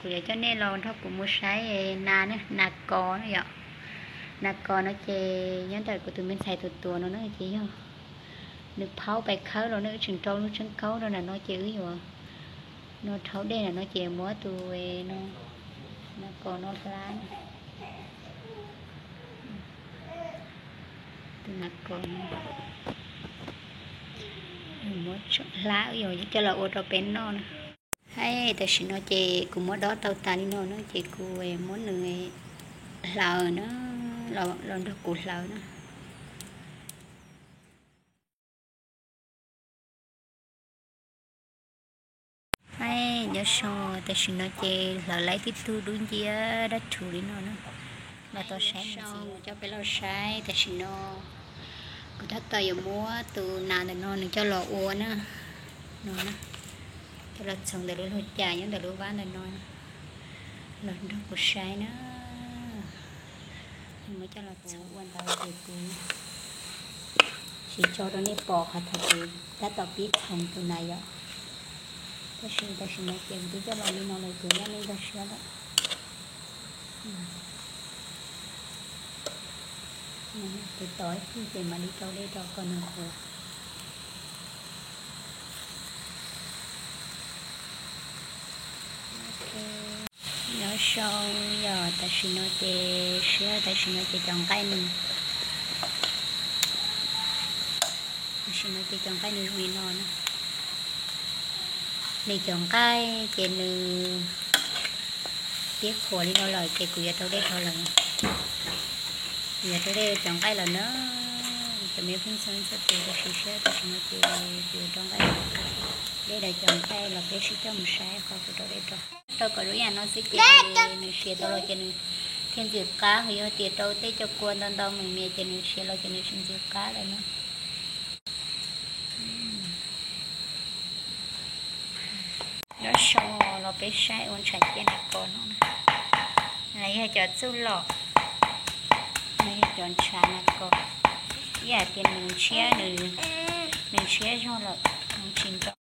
Kuv yuav coj nej los nrog kuv mus saib nas na, nas kos na yom. Nas kos no ces nyob ntawm kuv tus me ntxhais tus tuav no na ces yog nws phaub pais khawb los na, wb tseem rau lub tseeb kaub rau nram no ces wb yuav no rhaub dej nram no ces muab tus nas kos no hlab. Tus nas kos no muab hlab wb yuav coj los ua rau peb noj na. Hais tam sim no ces kuv muab dob tau tas li no na ces kuv muab nws hlawv na, los nrog kuv hlawv na. Hais nyob zoo, tam sim no ces hlawv laib tib tug dub nciab dab rhuv li no na. Los tau saib no, coj peb los saib tam sim no kuv tab tom yuav muab tus nas ntawm no nws coj los ua na, no na, coj los txhoov ntawm lub hlua cas nyob ntawm lub vab ntawm no los nrog kuv saib na. Muab coj los txhoov ua ntawd ces kuv tsis tso rau nej pom qhov thaum kuv tab tom pib txhoov tus nas yom. Tab sis tam sim no ces kuv twb coj los li no lawm, kuv nyob nej nkag siab lawm. Tus tod ib pliag ces mam li rau dej rau kom nws qhuav. Nyob zoo, yog tam sim no ces siab, tam sim no ces cov nqaij nws, tam sim no ces cov nqaij nws zoo li no na. Nws cov nqaij ces nws pib qhuav li no lawm ces kuv yuav rau dej rau lawm. Kuv yuav rau dej cov nqaij lawm na. Cov me phooj ywg txhua tus, tam sim siab tam sim no ces kuv yuav rau nqaij, dej rau cov nqaij los peb sib coj mus saib qhov kuv rau dej rau. Rau kom zoo yam no xwb ces nws siav tau los ces nws thiaj ntxim qab, yog tias rau tej cov kua ntau ntau meem mias ces nws siav los ces nws tsis ntxim qab lawm na. Nyob zoo, los peb saib ua ntshav ciaj nas kos no na. Yog cov txuj lom, yog cov ntshav nas kos, ib yam tias nws ntshiab, nws ntshiab zog lawm, nws tsis nto.